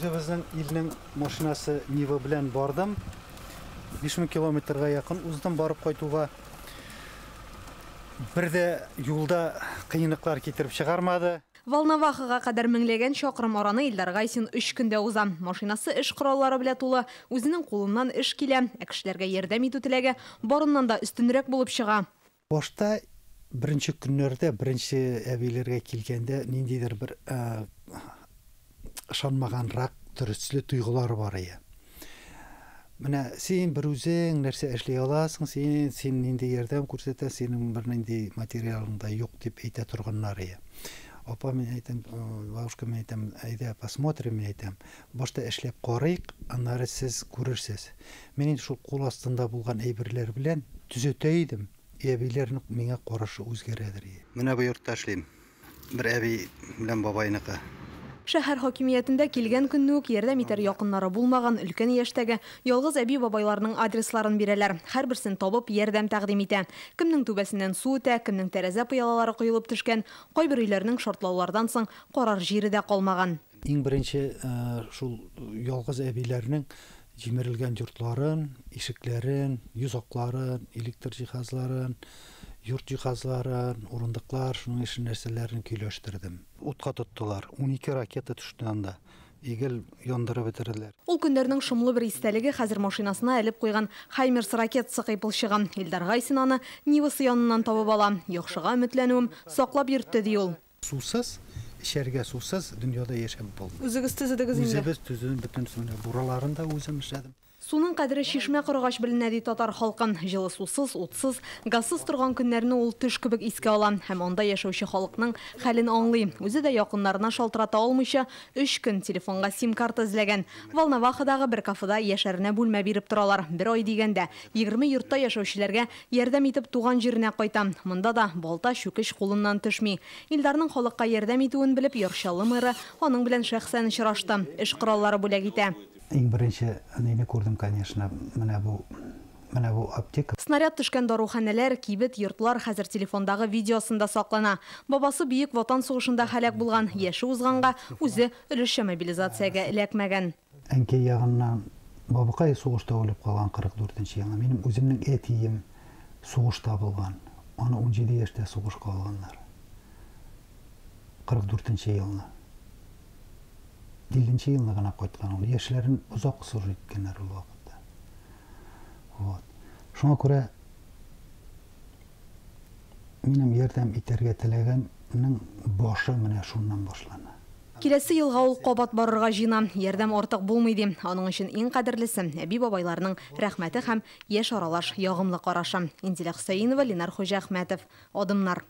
Үзебезнең илнең машинасы Нива белән бардым. 5000 километрга якын уздым барып кайтуга. Бер дә юлда кыенлыклар китереп чыгармады. Волновахага кадәр меңләгән чакрым араны Илдар Гайсин 3 көндә уза. Машинасы эш кораллары белән тулы, үзенең кулыннан эш килә, ә кешеләргә ярдәм итү теләге барыннан да өстенрәк булып чыга. Башта беренче көннәрдә, беренче әбиләргә килгәндә ниндидер бер ышанмаганрак төрле тойгылар бар иде. Менә син бер үзең нәрсә эшли аласың, син нинди ярдәм күрсәтә, синең бер нинди материалың да юк дип әйтә торганнар иде. Апа, мин әйтәм, бабушка, мин әйтәм, әйдә посмотрим, мин әйтәм. Башта эшләп карыйк, аннары сез күрерсез. Мин инде шул кул астында булган әйберләр белән төзәтә идем. Әбиләрнең миңа карашы үзгәрәдер. Менә бу йортта эшлим. Бер әби белән бабайныкы. Шәһәр хакимиятендә килгән көнне үк ярдәм итәр якыннары булмаган өлкән яшьтәге ялгыз әби-бабайларның адресларын бирәләр. Һәрберсен табып ярдәм тәкъдим итә. Кемнең түбәсеннән су үтә, кемнең тәрәзә пыялалары коелып төшкән, кайбер өйләрнең шартлаулардан соң карар җире дә калмаган. Иң беренче шул ялгыз әбиләрнең җимерелгән йортларын, ишекләрен, йозакларын, электр җиһазларын, йорт җиһазларын, урындыклар, шуның ише нәрсәләрен көйләштердем. Утка тоттылар. 12 ракета төште анда. Игел яндырып бетерделәр. Ул көннәрнең шомлы бер истәлеге хәзер машинасына элеп куйган Хаймерс ракетасы кыйпылчыгы. Илдар Гайсин аны Нивасы яныннан табып ала. Яхшыга өметләнүем саклап йөртте, ди ул. Сусыз, эчәргә сусыз дөньяда яшәп булмый. Үзегез төзедегез инде? Үзебез төзедем, бөтен суны бураларын да үзем эшләдем. Суның кадере чишмә корыгач беленә, ди татар халкы. Җылы сусыз, утсыз, газсыз торган көннәрне ул төш кебек искә ала һәм анда яшәүче халыкның хәлен аңлый. Үзе дә якыннарына шалтырата алмыйча 3 көн телефонга сим-карта эзләгән. Волновахадагы бер кафеда яшәренә бүлмә биреп торалар. Бер ай дигәндә 20 йортта яшәүчеләргә ярдәм итеп туган җиренә кайта. Монда да балта, чүкеч кулыннан төшми. Илдарның халыкка ярдәм итүен белеп, Яр Чаллы мэры аның белән шәхсән очрашты. Эш кораллары бүләк итә. Иң беренче нейне күрдем, конечно, менә бу аптека. Снаряд төшкән даруханәләр, кибет, йортлар хәзер телефондагы видеосында саклана. Бабасы Бөек Ватан сугышында һәлак булган, яше узганга үзе өлешчә мобилизациягә эләкмәгән. Әнкәй ягыннан бабакай сугышта үлеп калган 44 елда. Минем үземнең әтием сугышта булган. Аны 17 яшьтә сугышка алганнар. 44 елны. 50 елны гына кайткан ул. Яшьләрен озак служить иткәннәр ул вакытта. Вот. Шуңа күрә минем ярдәм итәргә теләгәннең башы менә шуннан башлана. Киләсе елга ул кабат барырга җыена. Ярдәм артык булмый ди. Аның өчен иң кадерлесе әби-бабайларның рәхмәте һәм яшь аралаш ягымлы карашы. Инзилә Хөсәенова, Ленар Хуҗа Әхмәтов. Адымнар.